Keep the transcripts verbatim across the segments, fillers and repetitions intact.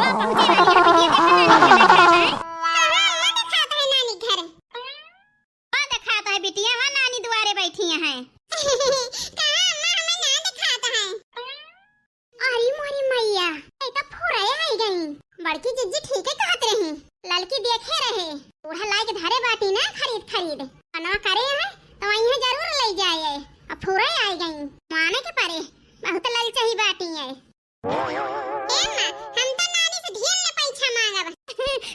पहुँचे वाली है, बिटिया देखा नानी घर देखात है। कहाँ अम्मा देखात है? कहाँ अम्मा देखात है बिटिया? वहाँ नानी दुआरे बैठी हैं। कहाँ अम्मा, हमें ना देखात है। अरे मोरी मैया, ये तो फुरई आई गई। बड़की जिज्जी ठीके कहत रही, ललकी देखे रहे, बूढ़ा लाइके धरे बाटी ना खरीद खरीद, मनवा करे है तो वहीं जरूर ले जाए। अब फुरई आई गई, माने के परे, बहुत ललचही बाटी है। ए माँ, हम तो नानी से ढेर ले पैसा मांगब।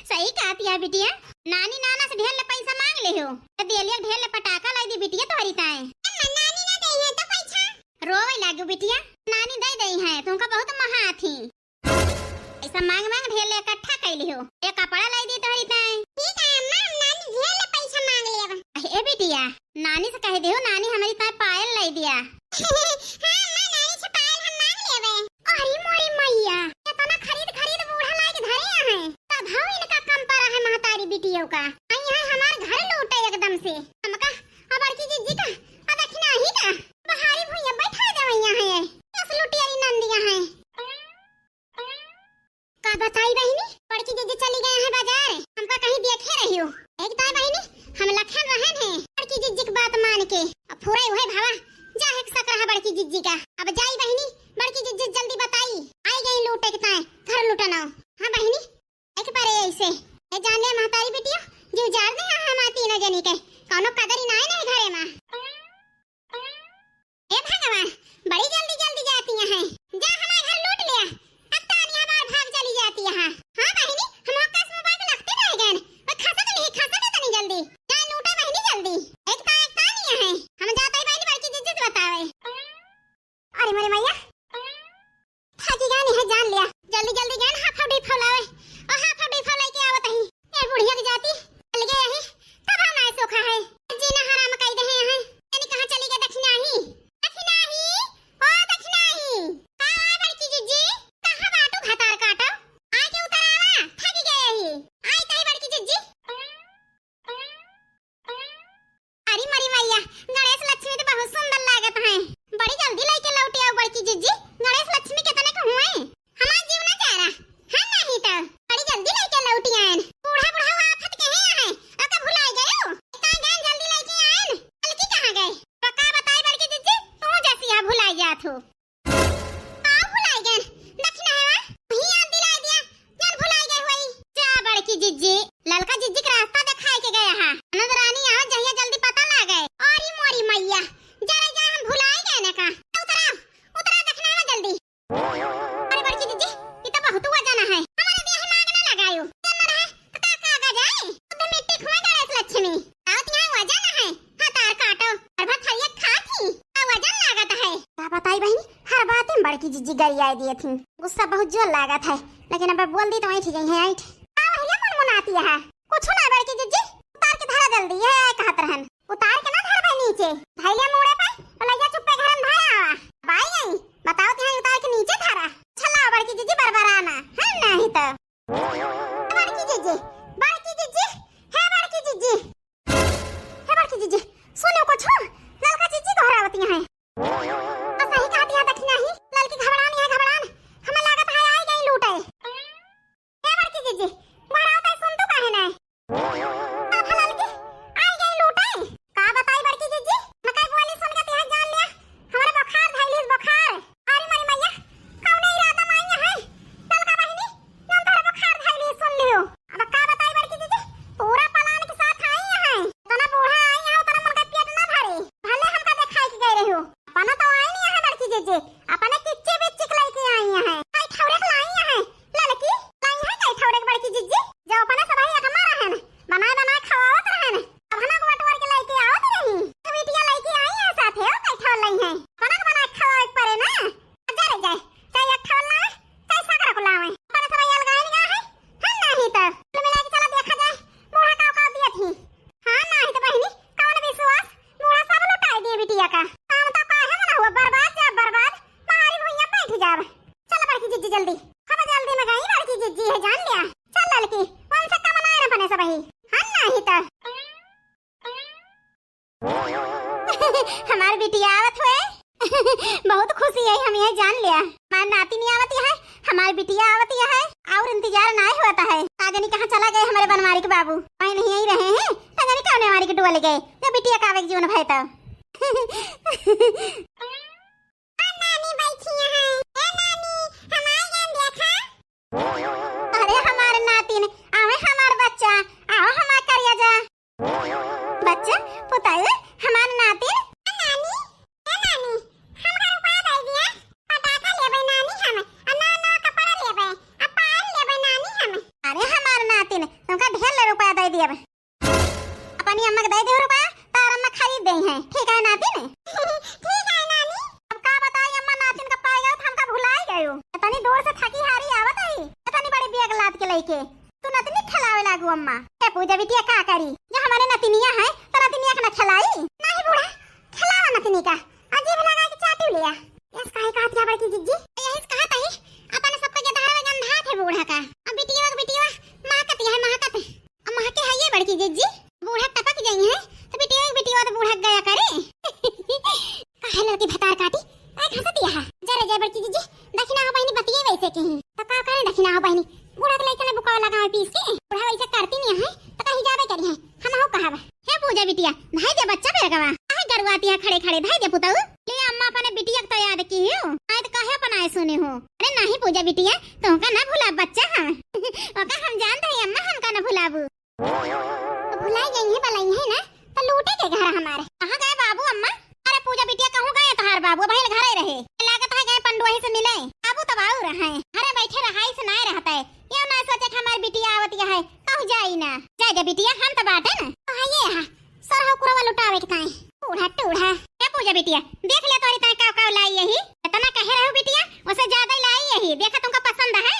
सही कहत है बिटिया, नानी नाना से ढेर ले पैसा मांग ले हो, तो देलिया ढेर ले पटाखा लाई दी बिटिया तोहरी ताए। ए माँ, नानी ना दे है तो पैसा? रोवे लागू बिटिया, नानी दे दई है, तुमका बहुत महा थी। पैसा मांग मांग ढेर ले इकट्ठा कई लिहो। एक कपड़ा लाई दी तोहरी ताई। ठीक है अम्मा, हम नानी ढेर ले पैसा मांग लेब। ए बिटिया, नानी से कह दिहो, नानी हमरी ताई पायल लाई दिया। हाँ अम्मा, नानी से पायल हम मांग लेबे। अरे मोरी मैया, इतना खरीद खरीद बूढ़ा लाइके धरे हैं, तब हम इनका कम पड़ा है महतारी बिटियों का। आई है हमार घर लूटे एकदम से। हमका, आ बड़की जिज्जी का, आ दखिनाही का, बहारी भुइया बैठा देवैया है, कस लुटियरी नंदिया है। का बताई बहिनी, बड़की जिज्जी चली गए हैं बाजार, हमका कहीं देखे रहियो। एक तो है बहिनी, हम लखन रहन हैं, बड़की जिज्जी की बात मान के, अब फुरई उहे भावा, जा है सक रहा बड़की जिज्जी का। अब जाई बहिनी, बड़की जिज्जी जल्दी बताई, आई गई लूटे के ताए, घर लुटना। हाँ बहिनी, एक बार ऐसे, ए जान ले महतारी बिटिया, जीव जार दे यहाँ हमार तीनों जनी के, कौनो कदर ही नाई नहीं घरे मा। हे भगवान, बड़ी जल्दी जल्दी जाती हैं। जा हमार घर लूट लिया। अब तानी हमार भाग चली जाती है। हाँ बहिनी, हम ओकर से मोबाइल में लगते रह गए। ओए खसक लिही, खसक तनी जल्दी। जा लूटे बहिनी जल्दी। एक ता, एक तानी है। हम जाते ही बहिनी बड़की जिज्जी से बतावे। अरे मोरे मैया। थाकी गए नहीं है जान लिया। जल्दी जल्दी गए हाफ हाफ डिफो लावे। और हाफ हाफ डिफो लेके आवत ही। ए बुढ़िया की जाती चल गए यही, तब हम आए सोखा है। जीना हराम कई दे हैं। यानी कहाँ चली गई दखिनाही? दखिनाही, ओ दखिनाही। का बड़की जिज्जी, कहाँ बाटू भतार काटो? आके उतर आवा, थक गए ही। आई कही बड़की जिज्जी। अरे मरी मैया, गणेश लक्ष्मी तो बहुत सुंदर लागत हैं। बड़ी जल्दी लेके लौटी आओ बड़की जिज्जी। गणेश लक्ष्मी कितने के हुए? हमार जीव ना जा रहा। हाँ नहीं तो। बड़ी जल्दी लेके लौटी आयन। बूढ़ा बूढ़ा वो आफत के हैं यहाँ। ओके भुलाई गए हो? कहाँ गए जल्दी लेके आयन? बल्कि कहाँ गए? पक्का बताई बड़की जिज्जी, तू जैसी यहाँ भुलाई जात हो। का भुलाई गए? दखिना है वा? वही याद दिलाई दिया। जन भुलाई गए हुई। जा बड़की जिज्जी, ललका जिज्जी के रास्ता दिखाई के गया है। ननद रानी यहाँ जहिया जल्दी पता लागे। अरे मोरी मैया, जरा जा हम भुलाई गए ने का। उतरा, उतरा दखिना है वा जल्दी। अरे बड़की जिज्जी, ई तो बहुत वजन है। हमारे दिया ही मांग ना लगायो। जन रहे, तो का कागज है? खुद मिट्टी खुआ गणेश लक्ष्मी। आओ तिहां वजन है। हतार काटो, और भथरिया खात ही। का वजन लागत है? का बताई बहिनी, हर बात में बड़की जिज्जी गरियाए दिए थी। गुस्सा बहुत जोर लागत है, लेकिन अब बोल दी तो ऐंठ गई है, ऐंठ। का भैया मुनमुनाती है? कुछ ना बड़की जिज्जी, उतार के धरा जल्दी, ये कहत रहन। उतार के ना धरबे नीचे, धैलिया मुड़े पे, तो लइया चुप्पे घर में धरा आवा। बाई आई, बताओ तिहां उतार के नीचे धरा। छला बड़की जिज्जी बरबराना, है नहीं तो। बड़की जिज्जी, बड़की जिज्जी, हे बड़की जिज्जी, हे बड़की जिज्जी, सुनो कुछ, ललका जिज्जी गोहरावती हैं। तो सही कहती है दखिनाही, ललकी घबरान है घबरान, हमें लागत है आई गई लूटे। हे बड़की जिज्जी, गोहरावत है सुन तू काहे नहीं? अब ललकी आई गई लूटे। का बताई बड़की जिज्जी, मकई बोली सुन के तिहां जान लिया, हमारे बुखार धैलिस बुखार। अरे मरी मैया, कौने इरादा में आई है? ललका बहिनी, जौन तोहरे बुखार धइली सुन लियो। अब का बताई बड़की जिज्जी, पूरा पलान के साथ आई है। इतना बूढ़ा आई है, उतना मन का पेट ना भरे। भले हमका देखाई के गए रहियो। अपना तो आई नहीं है बड़की जिज्जी, अपने किच्ची बिच्ची के लेके आई है। कई ठौरे के लाई है। ललकी, लाई है कई ठौरे के बड़की जिज्जी? जो अपने सब ही अकमा रहन, बनाए बनाए खवावत रहन। अब हना को बटोर के लेके आवत रही। तो बिटिया लेके आई है साथे, ओ कई ठौर लाई है। अपना के बनाए खवावे के परे ना। जा रे जाए, चाहे एक ठो लावे, चाहे सगरा को लावे। पर सब अलगाइन गा है, हम नाही तो। कुल मिला के चला देखा जाए, बूढ़ा का औकात दिया थी। हाँ, नाही तो बहिनी, कौन विश्वास, बूढ़ा सब लुटाई दिए बिटिया का। काम तो काहे मना हुआ, बर्बाद जाब बर्बाद, बाहरी भुइयां बैठ जाब। चल बड़की जिज्जी जल्दी, हम जल्दी में गई, बड़की जिज्जी है जान लिया। चल ललकी, उनसे कम ना अपने सब ही। हम नाही तो। हमार बिटिया आवत हुए। बहुत खुशी है, हम यह जान लिया। हमार नाती नहीं आवत है, हमार बिटिया आवत है। और इंतजार नाहीं होत है। का जानी कहाँ चला गए हमरे बनवारी के बाबू। वहीं नहीं आई रहे हैं, का जानी कौने वारी के डुअल गए। जब बिटिया का आवे के जीवन भय तब। नानी बैठी हैं। ए नानी, हमार ज्ञान देखा। अरे हमार नातिन, आवे हमार बच्चा, आओ हमार करिया जा। बच्चा, पुताई, हमार नातिन। ए नानी, ए नानी, हमका रुपया दे दिया। पटाखा लेबे नानी हम, आ नवा नवा कपड़ा लेबे, आ पायल लेबे नानी हम। अरे हमार नातिन, तुमका ढेर ले रुपया दे दिया। अपनी अम्मा के दे दे रुपया, तार अम्मा खरीद दे हैं। ठीक है नातिन? ठीक है नानी। अब का बताई अम्मा, नातिन का पाए गयो तो हमका भुलाई गयो। इतनी दूर से थकी हारी आवत है, इतनी बड़ी बैग लाद के लेके। तू नतनी खिलावे लागू अम्मा। ए पूजा बिटिया का करी, जो हमारे नतिनिया है, तो नतिनिया के ना खिलाई। नहीं बूढ़ा, खिलावा नतनी का, अजीब लगा के चाटू लिया। यस काहे कहत जा बड़की जिज्जी? यही से कहत है, अपन सबके गधार में गंधात है बूढ़ा का। अब बिटिया, बिटिया, महकत है, महकत। अब महके है ये बड़की जिज्जी, बूढ़ा टपक गई है, तो बिटिया, बिटिया तो बूढ़ा गया करे। काहे लड़की भतार काटी, काहे घसत यहा? जा रे जा बड़की जिज्जी, दखिना हो बहिनी बतिये वैसे कहीं। तो का करे दखिना हो बहिनी, बूढ़ा के लइका ने बुकावा लगावे पीस के, बूढ़ा वैसे करती नहीं है, तो कहीं जाबे करी है, हम हो कहब। हे पूजा बिटिया, धाई दे बच्चा बेगवा। काहे गरुआती है खड़े खड़े, धाई दे पुतऊ। ले अम्मा अपने बिटिया के तो याद की हो, आए तो काहे अपना आए सुने हो। अरे नहीं पूजा बिटिया, तुमका ना भुलाब बच्चा हम। ओका हम जानत है अम्मा, हमका ना भुलाबू। तो भुलाई गई है, बलाई है ना, तो लूटे के घर हमारे। कहाँ गए बाबू अम्मा? अरे पूजा बिटिया कहूँ गए तोहार बाबू, अब घरे रहे। लागत है गए पंडुआही से मिले। बाबू तब आऊ रहे। घरे बैठे रहाई से नाय रहता है। ये ना सोचे कि हमार बिटिया आवत है, कहूँ जाई ना। जा जा बिटिया, हम तो बाटे ना। तो है ये हा, सरहु कुरवा लुटावे के ताई। टूढ़ा, टूढ़ा। क्या पूजा बिटिया, देख ले तोरी ताई काव काव लाई यही। इतना कहे रहू बिटिया, उसे ज्यादा ही लाई यही। देखा तुमका पसंद है।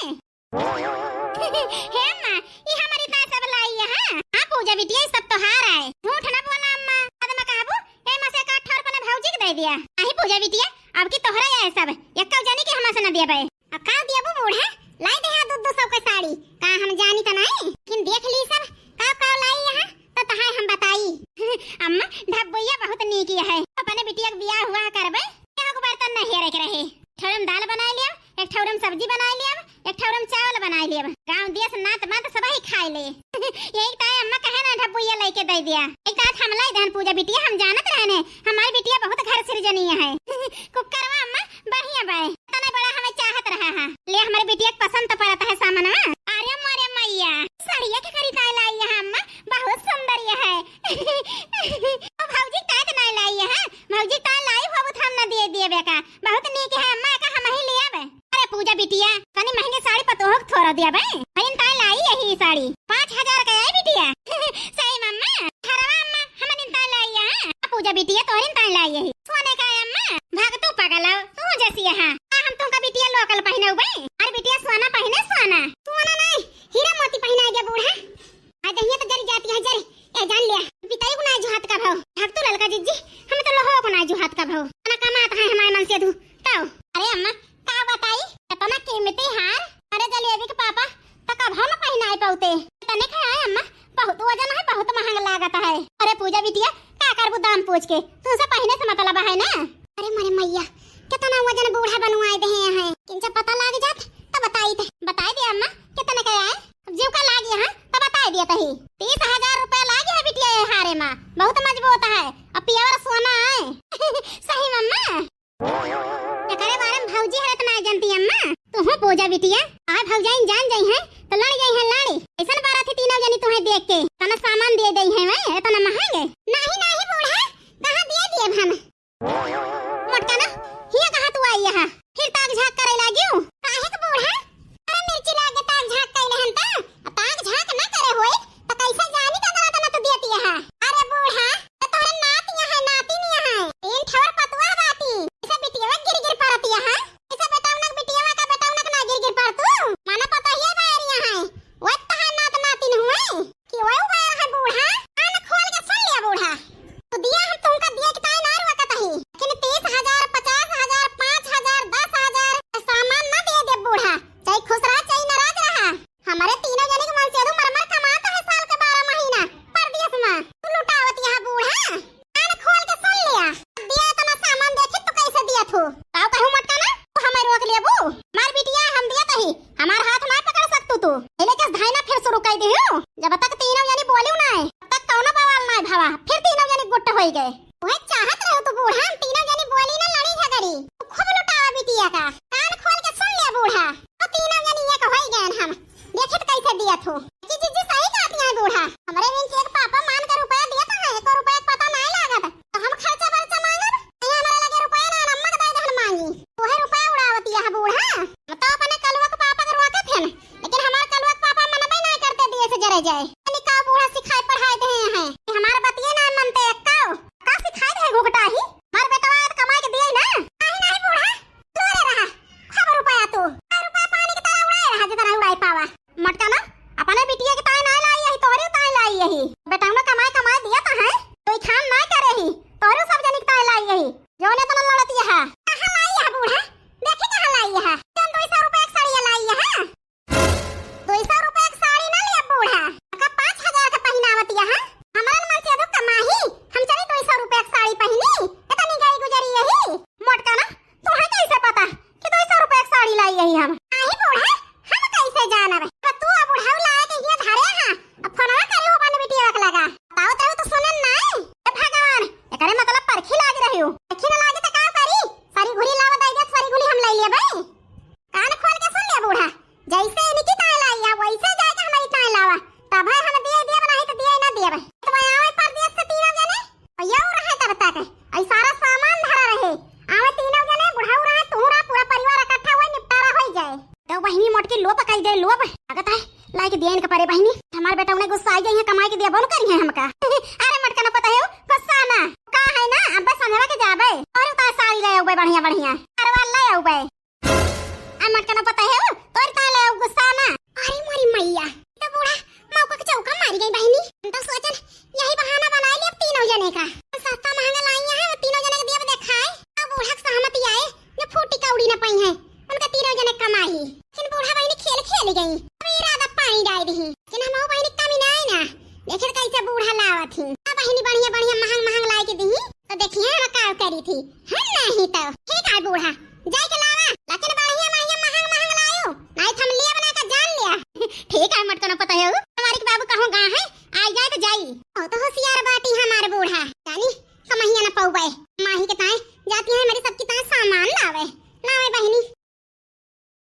हे अम्मा, ई हमारी ताई सब लाई है, हाँ? हाँ पूजा बिटिया, ई सब तोहार है। झूठ ना बोला अम्मा। बाद में कहबू, ए माँ से का ठौर पने भौजी के दे दिया। नहीं पूजा बिटिया, अब की तोहरा है सब। एक्का जनी के हमार से न दिया बे। अब का दिया बू बूढ़ा? लाई दे हा दू दू सौ के साड़ी। का हम जानी त नहीं? लेकिन देख ली सब, का का लाई यहाँ, तो तहाय हम बताई। अम्मा, ढब्बुइया बहुत नीक है। अपने बिटिया के बियाह हुआ करबे, क्या को बर्तन नहीं हेरे के रहे। एक ठौरम दाल बनाई लिया, एक ठौरम सब्जी बनाई लिया, एक ठौरम चावल बनाई लिया। गाँव दिया से नात मात सब ही खाए ले। यही ताय अम्मा कहे ना ढब्बुइया लेके दे दिया। एक तात हम लाई दहन पूजा बिटिया, हम जानत रहने, हमारी बिटिया बहुत घर सिरजनीय है। कुकरवा अम्मा बढ़िया बाय, तने बड़ा हमें चाहत रहा है। ले हमारी बिटिया के पसंद तो पड़त है सामनवा। अरे मोरे मैया, साड़िया के खरीदाए लाई है अम्मा, बहुत सुंदर ये है। ओ भौजी ताय तो नहीं लाई है, भौजी ताय लाई हो तो हम ना दिए दिए बेका। बहुत नीक है अम्मा, का हम ही ले आवे। अरे पूजा बिटिया, तनी महंगे साड़ी पतोह के थोड़ा दिया बे। हरिन ताय लाई यही साड़ी, पाँच हजार का है बिटिया। सही मम्मा, हरवा अम्मा, हमन ताय लाई है। पूजा बिटिया तोहरिन ताय लाई यही। सोने का है अम्मा, भाग तू पागल हो, तू जैसी है। आ हम तुमका बिटिया लोकल पहनाऊ बे। अरे बिटिया सोना पहने सोना। सोना नहीं, हीरा मोती पहनाए दे बूढ़ा। आ दहिया तो जरी जाती है, जरी। ए जान लिया, बिताई को ना जुहात का भाव। भाग तू ललका जिज्जी, हम तो लोहो को ना जुहात का भाव। ना कमात है हमारे मन से धू। ताओ। अरे अम्मा, का बताई? इतना कीमती हार। अरे जलेबी के पापा, तो कब हम पहनाए पाउते? तने का है अम्मा, बहुत वजन है, बहुत महंगा लागत है। अरे पूजा बिटिया, का करबू दाम पूछ के? तुमसे पहने से मतलब है ना। अरे मोरे मैया, कितना वजन बूढ़ा बनवाए दे हैं। किंचा पता लाग जात, तो बताई थे। बताई दे अम्मा, कितने का आए? अब जीव का लाग यहाँ, तो बताई दिया तही। तीस हजार रुपया लाग है बिटिया ये हारे मा, बहुत मजबूत है। अब pure सोना है। सही मम्मा। एकरे बारे में भौजी हरे इतना जानती अम्मा। तू हो पूजा बिटिया, आ भौजाइन जान जाई है, तो लड़ जाई है लड़ी। ऐसन बारा थी तीनों जनी तुम्हें देख के, तना सामान दे दई है मैं, इतना महंगे। नहीं, नहीं बूढ़ा, कहाँ दे दिए हम? मोटका ना, हिया कहाँ तू आई यहाँ? फिर ताक झाँक करे लागियो? काहे के बूढ़ा? अरे मिर्ची लागे ताक झाँक कइले हन त, ताक झाँक ना करे होई, त कैसे जानी का गलत ना तू देती यहाँ? अरे बूढ़ा, त तोहरे नात यहाँ है, नाती नहीं यहाँ है। तीन ठवर पतुआ बाटी, इसे बिटिया गिर गिर परत यहाँ। इसे बेटौनक बिटिया का बेटौनक ना गिर गिर पर तू। माना पता ही है बैर यहाँ है। वह तहार नात नातिन हुए। कि ओए उबार है बूढ़ा, कान खोल के सुन लिया बूढ़ा। तो दिया हम तुमका दिया कि ताई ना रुआ कतही। लेकिन तीस हजार, पचास हजार, पाँच हजार, दस हजार, लोभ कई दे, लोभ। लागत है लाई के दिया इनका परे बहिनी। हमार बेटा उन्हें गुस्सा आई है, कमाई के दिया बोल करी है हमका। अरे मटका न पता है, गुस्सा ना। का है ना, अब बस संझवा के जाबे। और उतार साड़ी ले आउबे बढ़िया बढ़िया। अरे वाला ले आउबे। आ मटका न पता है, तोर ताले गुस्सा ना। अरे मोरी मैया, तो बूढ़ा मौका के चौका मारी गई बहिनी। हम तो सोचन यही बहाना बनाई ले अब तीनों जने का। सस्ता महंगा लाई है, वो तीनों जने के दिया देखाए। अब बूढ़ा के सहमति आए, जो फूटी कौड़ी न पाई है, उनका तीनों जने कमाई। लेकिन बूढ़ा बहिनी खेल खेल गई, अब इरादा पानी डाल दी। लेकिन हम बहिनी कमी ना आई ना, देखे तो कैसे बूढ़ा लावत ही। अब बहिनी बढ़िया बढ़िया महंग महंग लाई के दी, तो देखिए हम का करी थी। हम नहीं तो ठीक है बूढ़ा, जाए के लावा, लेकिन बढ़िया बढ़िया महंग महंग लायो, नहीं तो हम लिया बना के जान लिया। ठीक है, मटका न पता है।